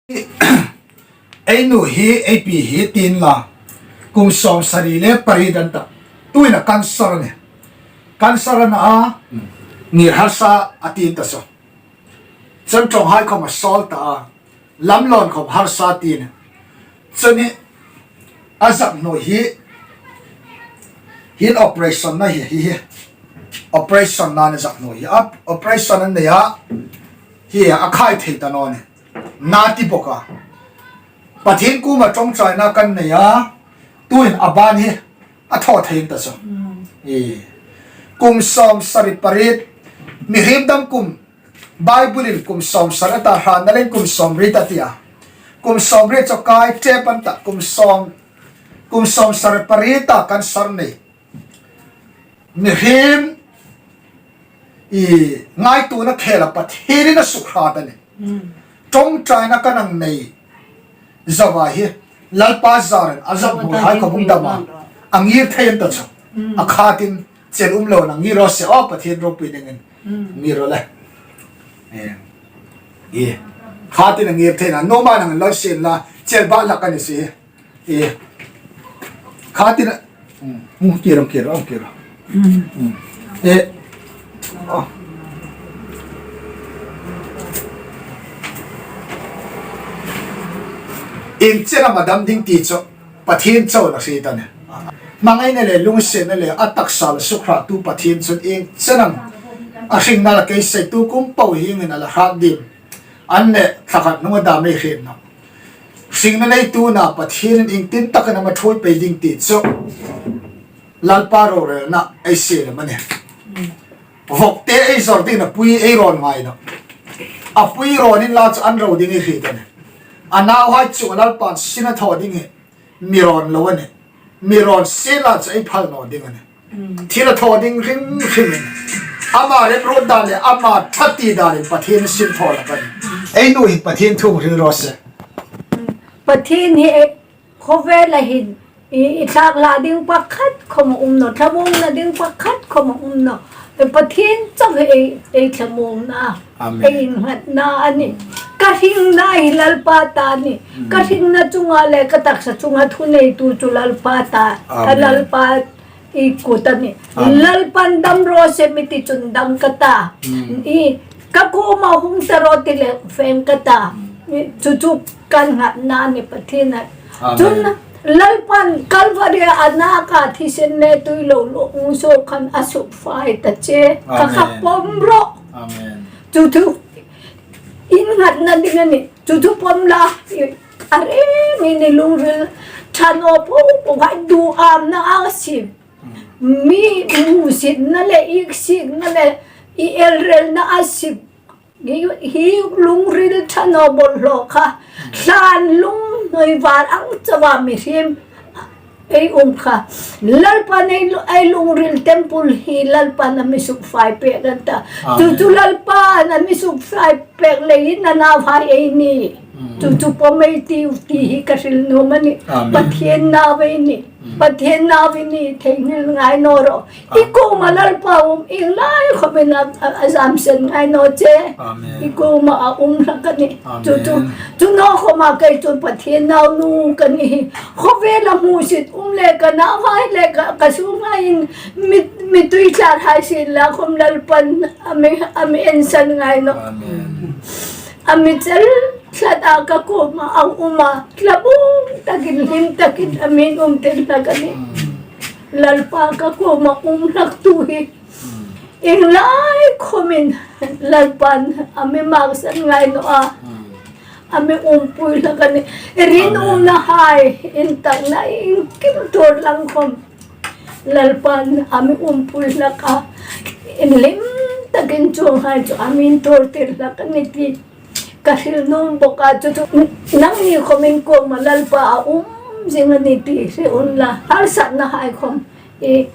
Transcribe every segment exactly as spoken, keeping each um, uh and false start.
Ei nu hi, ei pi hi tin la, kum sawmsari le pariet an ta. Tuhin a cancer a nih. Cancer a na a, ngir harsa a tin ta saw. Chun ṭawnghai khawm a sawl ta a, lamlawn khawm harsa a ti a nih. Chun hi a zak hnuoi hi, hin operation na hi, hi, hi. Operation na a zak hnuoi hi. A, operation an nei a, hi a khai thei ta naw a nih. Na ti bawk a. Pathien kuoma ṭawngṭaina kan nei a, tuhin a ban hi a thaw thei ta saw. Mm. E. Kum sawmsari pariet, mihriem dam kum, Bible-in kum sawmsari a ta, hranna leiin kum sawmriet a ti a. Kum sawmriet chu kai ṭep an ta, kum sawm, kum sawmsari pariet a cancer nei. Mihriem i ngaituona khela Pathienin a sukhat a nih. Mm. Ṭawngṭaina kan hang nei zoa hi, Lalpa zarin a zak hnuoihai khawm hung dam a. A ngir thei an ta chu. Mm. A khatin chel um loin a ngir raw se, aw Pathien ropui dingin. Mm. Ngir raw le. E. E. Khatin a ngir thei a na, nuom a hang lo sien la, chel ba hlak a ni si. E. Khatin a, mm, mm, kir rawh, kir rawh, kir rawh. Mm. Mm. E. Oh. Ieng chen am a dam ding ti chu Pathien chauh a hriet a nih. Hmangaina le lungsietna le a taksa la sukhratu Pathien chun ieng chen am a hringna la kei sei, tu kum po hi ngin a la hrat dim. An le thla khat hnunga dam ei hriet nawh. Hringna neitu na Pathienin iengtin takin am a ṭhuoi pei ding ti chu Lalpa rorelna ei sie lem a nih. Vawkte ei zawr dingin a pui ei rawn ngai nawh. A pui rawn inla chu an ro ding ei hriet a nih. A nauhai chu Lalpan sin a thaw ding hi mi rawn lo a nih. Mi rawn sienla chu ei phal naw ding a nih. Mm. Thil a thaw ding hrim hrim. Ama remruot dan le ama ṭha ti danin Pathien sin thaw hlak a nih. Ei nu hi Pathien thu hung hril raw se. Mm. Pathien hi, e, khawvela hin i, i thlak la ding pakhat khawm a um nawh, thlamuongna ding pakhat khawm a um nawh. E, Pathien chauh hi ei, ei thlamuongna. Amen. Ei innghatna a nih. Ka hringna hi Lalpa ta a nih. Mm. Ka hringna chunga le ka taksa chunga thuneitu chu Lalpa ta. Amen. Lalpa i kut a nih. Amen. Lalpan dam raw se mi ti chun dam ka ta. Mm. I ka kuoma hung ta rawh ti le fe ka ta. Mm. I chu chu kan innghatna a nih Pathien a. Amen. Chun Lalpan Kalvari-a a naka thisen le tui lo lo hung suok khan a sukfai ta che. Ka kha pawm rawh. Amen. Chu chu innghatna ding a nih. Chu chu pawm la, i, a rengin i lungril ṭha naw po po hai duamna a sip. Mm. Mi musitna le iksikna le i elrelna a sip. Hi, hi lungril ṭha naw bawlhla kha, mm, thlan lung hnuoi var ang chauha mihriem ei um kha. Lalpan ei lu-, ei lungril temple hi Lalpan a mi sukfai pek an ta. Amen. Chu chu Lalpan a mi sukfai pek leiin a nauhai ei ni. Mm. Chu chu pawm ei tiu ti hi ka hril nuom a nih. Amen. Pathien nau ei ni. Mm. Pathien nau ei ni theinghil ngai naw rawh. I kuoma Lalpa um, ieng lai khawmin a, a, a zam sen ngai naw che. Amen. I kuoma a um hlak a nih. Amen. Chu, chu, chu naw khawma kei chu Pathien naunu ka ni hi. Khawvela hmusit um le ka nauhai le ka, ka sunghaiin mi, mi tui tlar hai sien la khawm Lalpan a mi, a mi ensan ngai nawh. Amen. A mi chel tlat a ka kuoma a um a, thlamuong takin, hlim takin a mi inumtir hlak a nih. Mm. Lalpa ka kuoma um hlaktu hi. Mm. Ieng lai khawmin Lalpan a mi maksan ngai naw a. Mm. A mi umpui hlak a nih. Amen. Rinumna hai, intakna iengkim tuor lang khawm Lalpan a mi umpui hlak a. Inhlim takin chuonghai chu a mi intuortir hlak a nih ti ka hril nuom bawk a, chu chu nangni khawmin kuoma Lalpa a um zing a nih ti hre unla, harsatna hai khawm i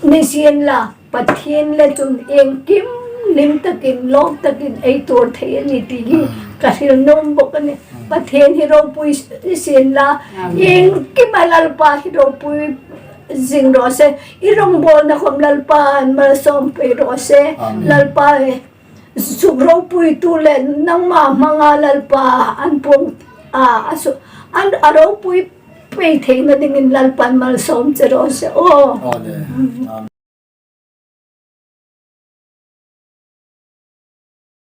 ni sien la, Pathien le chun iengkim hlim takin, lawm takin ei tuor thei a nih ti hi ka hril nuom bawk a nih. Pathien hi ropui sien la, iengkima Lalpa hi ropui zing raw se, i rawngbawlna khawm Lalpan malsawm pei raw se. Amen. Lalpa hi suk ropuitu le nangma hmanga Lalpa an puong, a, a su-, an, a ropui pei theina dingin Lalpan malsawm che raw se aw. Aw le.